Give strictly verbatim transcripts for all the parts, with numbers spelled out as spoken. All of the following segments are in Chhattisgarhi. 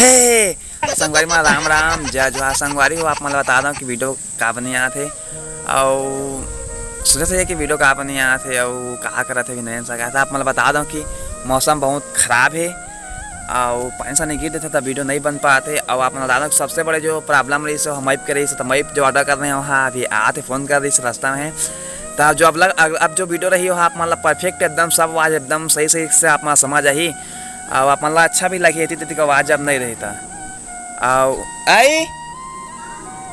हे, संगवारी मन राम राम, जय जोहार। संगवारी हो, आप मन ल बता दंव कि वीडियो काबर नइ आत हे, अउ सोचत हे कि वीडियो काबर नइ आत हे, अउ का करत हे नरेंद्र सरकार। त आप मन ल बता दंव कि मौसम बहुत खराब हे, अउ पानी सानी गिर देथे त वीडियो नइ बन पात हे। अउ आप मन ल बता दंव कि सबसे बड़े जो प्रॉब्लम रहिस हे, हमइप के रहिस हे, त हमइप जो ऑर्डर करने हे, वहाँ अभी आत हे, फोन कर रहिस हे, रास्ता में हे। त जो अब लग, अब, अब जो वीडियो रही, वहाँ आप मन ल परफेक्ट एकदम सब आवाज एकदम सही सही से आप मन ल समझ आही। अउ आप मन ला अच्छा भी लगही, एती तेती के आवाज अब नइ रही त। अउ आई?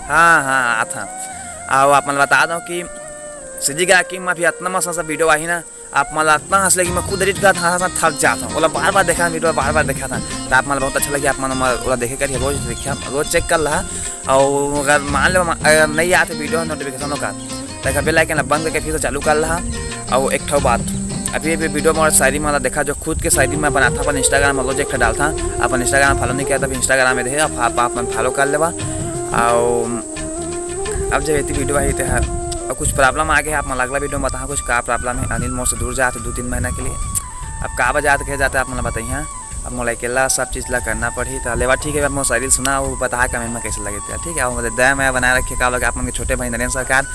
हाँ, हाँ, आत हँव। अउ आप मन ला बता दंव कि सीजी गायकी में अभी अतना मस्त मस्त वीडियो आही ना, आप मन ला अतना हँसी लगही, मैं खुद एडिट करत हँव, हँसत हँसत थक जात हँव। ओला बार बार देखा वीडियो, बार बार देखा था, त आप मन ला बहुत अच्छा लगही। आप मन ओला देखे करिहा, रोज देखा, रोज चेक कर लहा। अउ अगर मान लो, अगर नइ आत हे वीडियो नोटिफिकेशन ओकर, त बेल आइकन ला बंद करके फिर से चालू कर लहा। अउ एक ठो बात, अभी, अभी वीडियो में शायरी मन ला देखा, जो खुद के शायरी मैं बनाथंव, अपन Instagram में रोज एक ठो डालथंव। अपन Instagram फॉलो नइ किया त अभी Instagram में देहे, आप, आप, आप मन फॉलो कर लेवा। अउ अब जब एती वीडियो आही ते हर, अउ कुछ प्रॉब्लम आ गे हे, आप मन ला अगला वीडियो में बताहूँ कुछ का प्रॉब्लम हे। अनिल मोर से दूर जात हे दू तीन महीना के लिए, अब का बजात के जाते आप मन ला बताइहा। अब मोला अकेला सब चीज ला करना पड़ही। त लेवा ठीक हे, अब मोर शायरी सुना, अउ बता कमेंट में कइसे लगे ते, ठीक हे। अउ दया मया बनाए रखे का लगे आप मन के छोटे भाई नरेंद्र सरकार।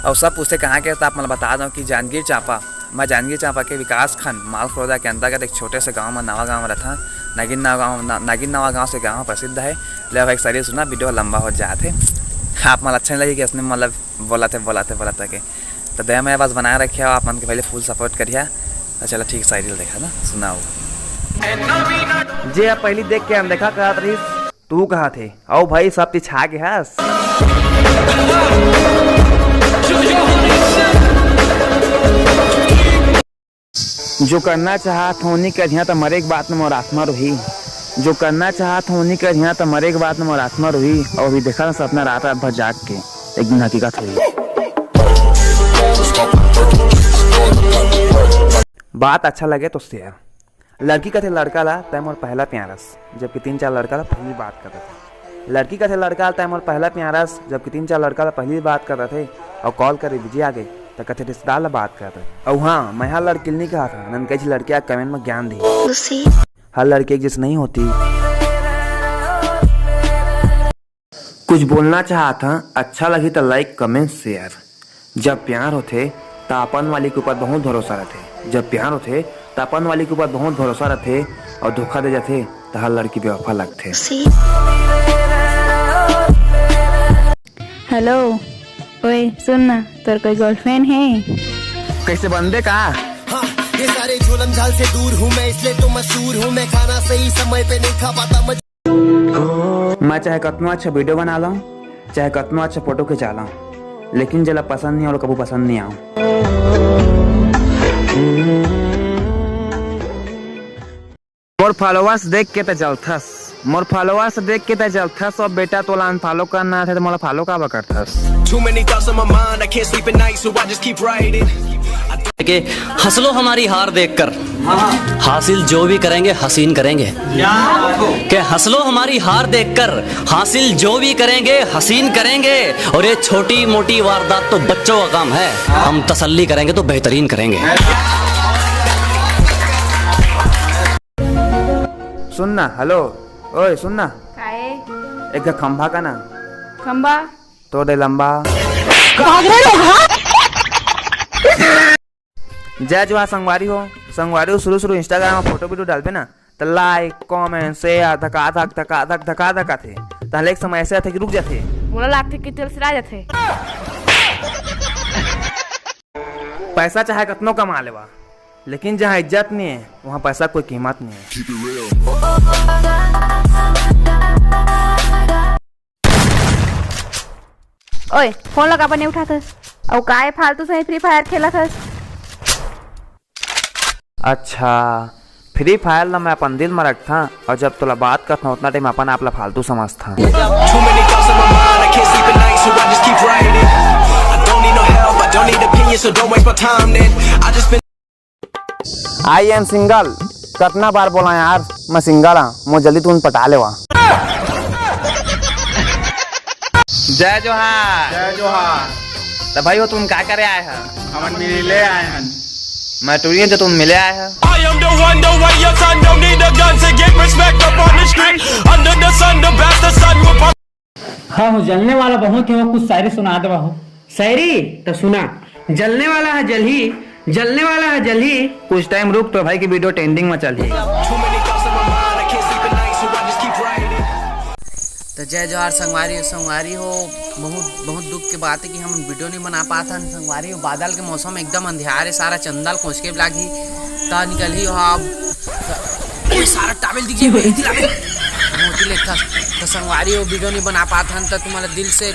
अउ सब पूछथे कहाँ के, त आप मन ल बता दंव कि जांजगीर चांपा, मैं जांजगीर चांपा के विकास खंड मालखरौदा के अंतर्गत एक छोटे से गांव में, नवा गांव में रथंव। नागिन नवा गांव, ना-, नागिन नवा गांव से गांव प्रसिद्ध हे। लेवा एक शायरी सुना, वीडियो लंबा हो जात हे, आप मन ल अच्छा नइ लगही कि अइसने मतलब बोलत हे, बोलत हे, बोलत हे के। त दया मया बस बनाए रखे, आप मन के पहले फुल सपोर्ट करिहा। त चला ठीक, शायरी ल देखा ना, सुनाओ। जे अब पहली देख के अनदेखा करत रहिस, तू कहा थे, अउ भाई सब चीज छा गे हस। जो करना चाहत हंव, नी करिहा त मरे के बाद में मोर आत्मा रोही। जो करना चाहत हंव, नी करिहा त मरे के बाद में मोर आत्मा रोही। अउ अभी देखा ना सपना रात रात भर जाग के, एक दिन हकीकत होही। बात अच्छा लगे तो शेयर। लड़की कथे लड़का ला, "तैं मोर पहला प्यार अस," जबकि तीन चार लड़का ला पहली बात करत हे। लड़की कथे लड़का ला, "तैं मोर पहला प्यार अस," जबकि तीन चार लड़का ला पहली बात करत हे, अउ कॉल करे बिजी आ गे, त कथे रिश्तेदार ला बात करत हे। अउ हाँ, मैं हर लड़की ल नी कहत हंव, नन कइसे लड़किया कमेंट में ज्ञान दी। हर लड़की एक जैसी नहीं होती। कुछ बोलना चाहत हंव, अच्छा लगही त like, comment, share। जब प्यार होथे, त अपन वाली के ऊपर बहुत भरोसा रथे। जब प्यार होथे, त अपन वाली के ऊपर बहुत भरोसा रथे, अउ धोखा दे जाथे, त हर लड़की बेवफा लगथे। हेलो, ओए सुन ना, तोर कोई गर्लफ्रेंड हे? कइसे बंदे का? हाँ, ये सारे झोलम झाल से दूर हूँ मैं, इसलिए तो मशहूर हूँ मैं। खाना सही समय पे नहीं खा पाता मैं। मैं चाहे कतनो अच्छा वीडियो बना लंव, चाहे कतनो अच्छा फोटो खिंचा लंव, लेकिन जेला पसंद नइ आय, ओला कभू पसंद नइ आय। मोर followers देख के त जलथस, मोर followers देख के त जलथस। अब बेटा तोला unfollow करना हे त मोला follow काबर करथस? Too many thoughts on my mind, I can't sleep at night, so I just keep writing. के हंस लो हमारी हार देखकर, हासिल जो भी करेंगे हसीन करेंगे। के हंस लो हमारी हार देखकर, हासिल जो भी करेंगे हसीन करेंगे। और ये छोटी मोटी वारदात तो बच्चों का काम है, हम तसल्ली करेंगे तो बेहतरीन करेंगे। सुन ना, हेलो, ओए सुन ना। काए? एक खंभा का ना। खंभा? तोर दे लंबा। जय जोहार संगवारी हो। संगवारी हो, शुरू शुरू Instagram में फोटो वीडियो डालबे ना, त like, comment, share, धका धक, धका धक, धका धक आथे। तहले एक समय ऐसे आथे कि रुक जाथे। मोला लागथे कि तेल सिरा जाथे। पैसा चाहे कतनो कमा लेवा, लेकिन जहाँ इज्जत नहीं है, वहाँ पैसा कोई कीमत नहीं है। ओए, फोन ला काबर नइ उठाथस? अउ काय फालतू से Free Fire खेलत हस? अच्छा, Free Fire ला मैं अपन दिल में रखथंव, अउ जब तोला बात करथंव, उतना टाइम अपन आप ला फालतू समझथंव। Too many thoughts on my mind, I can't sleep at night, so I just keep writing. I don't need no help, I don't need opinions, so don't waste my time then. I just been I am single। कतना बार बोला यार, मैं सिंगल हंव, मोर जल्दी तुमन पटा लेवा। जय जोहार। जय जोहार। त भाई हो, तुमन का करे आए ह? हमन मिले आए हन। मैं टूरी हंव, जो तुमन मिले आए ह। I am the one, the way your son don't need a gun to get respect up on the street. Under हाँ हो, जलने वाला बहुत है, वो कुछ शायरी सुना दे हो। शायरी तो सुना। जलने वाला है जलही, जलने वाला है जलही। कुछ टाइम रुक तो भाई की वीडियो ट्रेंडिंग में चलही। तो जय जोहार संगवारी हो, संगवारी हो। बहुत बहुत दुख के बात है कि हम वीडियो नहीं बना पात हन संगवारी हो। बादल के मौसम एकदम अंधियार है, सारा चंदा ल कोंच के लागही। त निकलही हो अब। ए, सारा टावेल दिख जाए, मोती लेथस। तो संगवारी हो, वीडियो नहीं बना पात हन, तो तुम्हारा दिल से